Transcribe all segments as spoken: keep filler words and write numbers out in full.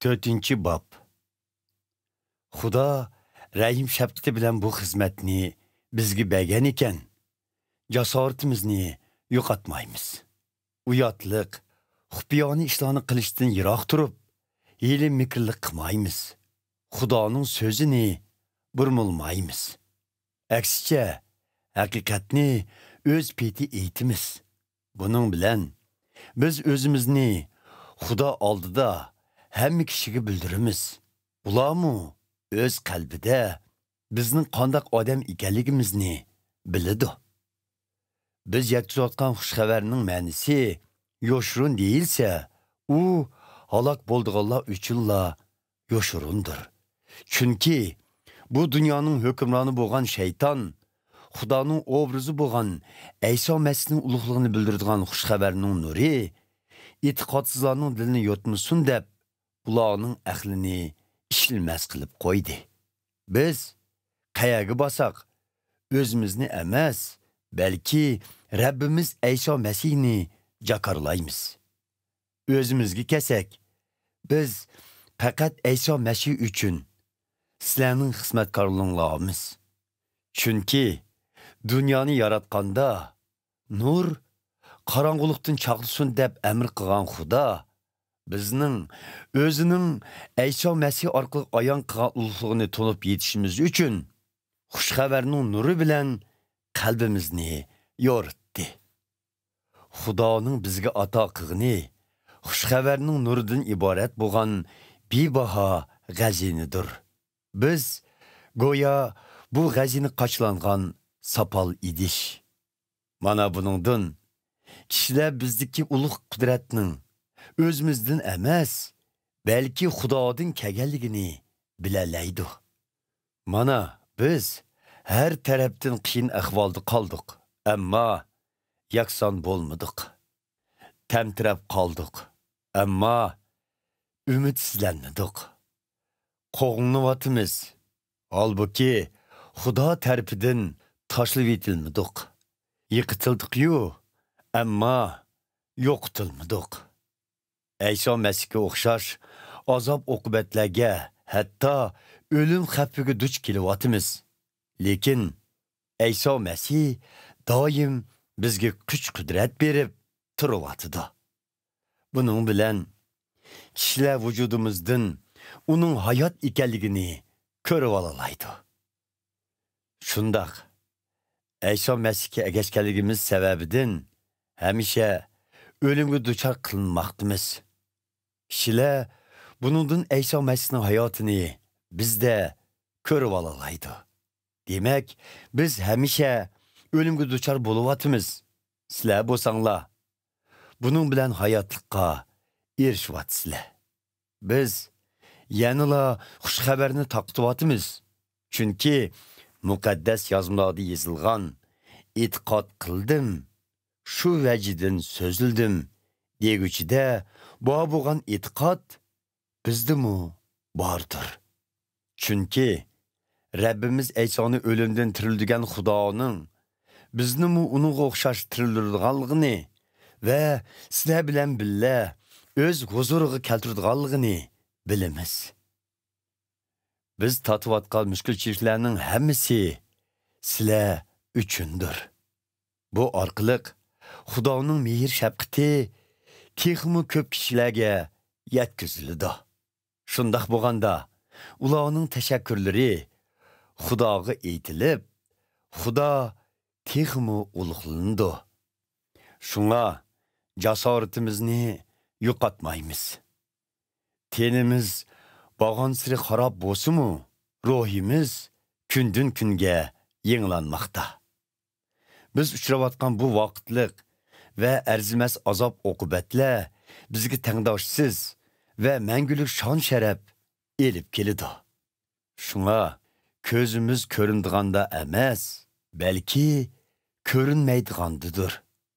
تۆتىنچى باب. خۇدا رەھىم-شەپقىتى بىلەن بۇ خىزمەتنى بىزگە بەرگەن ئىكەن، جاسارىتىمىزنى يوقاتمايمىز. ئۇياتلىق، خۇپىيانە ئىشلارنى قىلىشتىن يىراق تۇرۇپ، ھىيلە-مىكىرلىك قىلمايمىز. خۇدانىڭ سۆزىنى بۇرمىلىمايمىز. ئەكسىچە، ھەقىقەتنى ئۆز پېتى ئېيتىمىز. بۇنىڭ بىلەن بىز ئۆزىمىزنى خۇدا ئالدىدا ھەممە كىشىگە بىلدۈرىمىز. ئۇلارمۇ ئۆز قەلبىدە بىزنىڭ قانداق ئادەم ئىكەنلىكىمىزنى بىلىدۇ. بىز يەتكۈزۈۋاتقان خۇش خەۋەرنىڭ مەنىسى يوشۇرۇن دېيىلسە، ئۇ ھالاك بولىدىغانلار ئۈچۈنلا يوشۇرۇندۇر. چۈنكى بۇ دۇنيانىڭ ھۆكۈمرانى بولغان شەيتان، خۇدانىڭ ئوبرازى بولغان ئەيسا مەسىھنىڭ ئۇلۇغلۇقىنى بىلدۈرىدىغان خۇش خەۋەرنىڭ نۇرى ئېتىقادسىزلارنىڭ دىلىنى يورۇتمىسۇن دەپ، ئۇلارنىڭ ئەقلىنى ئىشلىمەس قىلىپ قويدى. بىز قەيەرگە بارساق، ئۆزىمىزنى ئەمەس، بەلكى رەببىمىز ئەيسا مەسىھنى جاكارلايمىز. ئۆزىمىزگە كەلسەك، بىز پەقەت ئەيسا مەسىھ ئۈچۈن سىلەرنىڭ خىزمەتكارلىرىڭلارمىز. چۈنكى دۇنيانى ياراتقاندا، نۇر قاراڭغۇلۇقتىن چاقنىسۇن دەپ ئەمر قىلغان خۇدا، بىزنىڭ ئۆزىنىڭ ئەيسا مەسىھ ئارقىلىق ئايان قىلغان ئۇلۇغلۇقىنى تونۇپ يېتىشىمىز ئۈچۈن، خۇش خەۋەرنىڭ نۇرى بىلەن قەلبىمىزنى يورۇتتى. خۇدانىڭ بىزگە ئاتا قىلغىنى خۇش خەۋەرنىڭ نۇرىدىن ئىبارەت بولغان بىباھا غەزىنىدۇر. بىز گويا بۇ غەزىنە قاچىلانغان ساپال ئىدىش. مانا بۇنىڭدىن كىشىلەر بىزدىكى ئۇلۇغ قۇدرەتنىڭ ئۆزىمىزدىن ئەمەس، بەلكى خۇدادىن كەلگەنلىكىنى بىلەلەيدۇ. مانا، بىز ھەر تەرەپتىن قىيىن ئەھۋالدا قالدۇق، ئەمما يەكسان بولمىدۇق. تەمتىرەپ قالدۇق، ئەمما ئۈمىدسىزلەنمىدۇق. قوغلىنىۋاتىمىز، ھالبۇكى، خۇدا تەرىپىدىن تاشلىۋېتىلمىدۇق. يىقىتىلدۇق-يۇ، ئەمما يوقىتىلمىدۇق. ئەيسا مەسىھكە ئوخشاش ئازاب-ئوقۇبەتلەرگە، ھەتتا ئۆلۈم خەۋپىگە دۇچ كېلىۋاتىمىز. لېكىن ئەيسا مەسىھ دائىم بىزگە كۈچ-قۇدرەت بېرىپ تۇرۇۋاتىدۇ. بۇنىڭ بىلەن كىشىلەر ۋۇجۇدىمىزدىن ئۇنىڭ ھايات ئىكەنلىكىنى كۆرۈۋالالايدۇ. شۇنداق، ئەيسا مەسىھكە ئەگەشكەنلىكىمىز سەۋەبىدىن ھەمىشە ئۆلۈمگە دۇچار قىلىنماقتىمىز. كىشىلەر بۇنىڭدىن ئەيسا مەسىھنىڭ ھاياتىنى بىزدە كۆرۈۋالالايدۇ. دېمەك، بىز ھەمىشە ئۆلۈمگە دۇچار بولۇۋاتىمىز. سىلەر بولساڭلار، بۇنىڭ بىلەن ھاياتلىققا ئېرىشىۋاتىسىلەر. بىز يەنىلا خۇش خەۋەرنى تارقىتىۋاتىمىز. چۈنكى مۇقەددەس يازمىلاردا يېزىلغان، «ئېتىقاد قىلدىم، شۇ ۋەجىدىن سۆزلىدىم» دېگۈچىدە بار بولغان ئېتىقاد بىزدىمۇ باردۇر. چۈنكى رەببىمىز ئەيسانى ئۆلۈمدىن تىرىلدۈرگەن خۇدانىڭ بىزنىمۇ ئۇنىڭغا ئوخشاش تىرىلدۈرىدىغانلىقىنى ۋە سىلەر بىلەن بىللە ئۆز ھۇزۇرىغا كەلتۈرىدىغانلىقىنى بىلىمىز. بىز تارتىۋاتقان مۈشكۈلچىلىكلەرنىڭ ھەممىسى سىلەر ئۈچۈندۇر. بۇ ئارقىلىق خۇدانىڭ مېھىر-شەپقىتى تېخىمۇ كۆپ كىشىلەرگە يەتكۈزۈلىدۇ. شۇنداق بولغاندا، ئۇلارنىڭ تەشەككۈرلىرى خۇداغا ئېيتىلىپ، خۇدا تېخىمۇ ئۇلۇغلىنىدۇ. شۇڭا جاسارىتىمىزنى يوقاتمايمىز. تېنىمىز بارغانسېرى خاراب بولسىمۇ، روھىمىز كۈندىن-كۈنگە يېڭىلانماقتا. بىز ئۇچراۋاتقان بۇ ۋاقىتلىق ۋە ئەرزىمەس ئازاب-ئوقۇبەتلەر بىزگە تەڭداشسىز ۋە مەڭگۈلۈك شان-شەرەپ ئېلىپ كېلىدۇ. شۇڭا كۆزىمىز كۆرۈنىدىغاندا ئەمەس، بەلكى كۆرۈنمەيدىغاندىدۇر.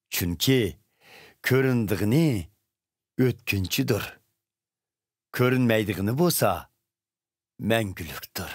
چۈنكى كۆرۈنىدىغىنى ئۆتكۈنچىدۇر. كۆرۈنمەيدىغىنى بولسا مەڭگۈلۈكتۇر.